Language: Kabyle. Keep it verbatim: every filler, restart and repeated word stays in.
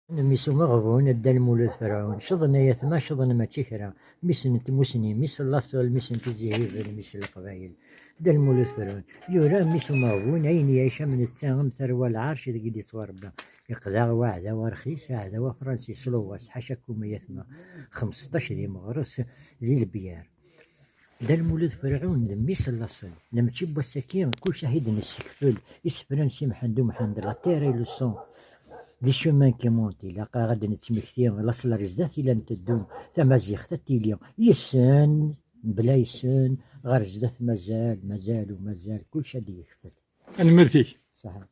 Mmi-s umeɣbun, Dda Lmulud Ferɛun, cḍen ay atma, cḍen mačči kra. Mmi-s n tmusni, mmi-s n laṣel, mmi-s n tizihiben, mmi-s n leqbayel. Dda Lmulud Ferɛun, yura mmi-s umeɣbun, ayen yɛic am netta, am tarwa lɛerc deg i d-yettwarebba. Iqḍeɛ waɛdaw arxis, aɛdaw afransis, Lowas, ḥacakum ay atma. Xmesṭac di meɣres, di lebyar. Dda Lmulud Ferɛun d mmi-s n laṣel. Nemmečči n wass-agi, kullec ad t-id-nessekfel. Isefra n Si Mḥend Umḥend, la terre et le sang, les chemins qui montent. Ilaq ad d-nettmekti laṣel ar zdat i la nteddu. Tamaziɣt ad tili yes-sen, mebla yes-sen, ɣer zdat mazal, mazal u mazal, kullec ad d-yekfel. Tanemmirt-ik. Ṣaḥa.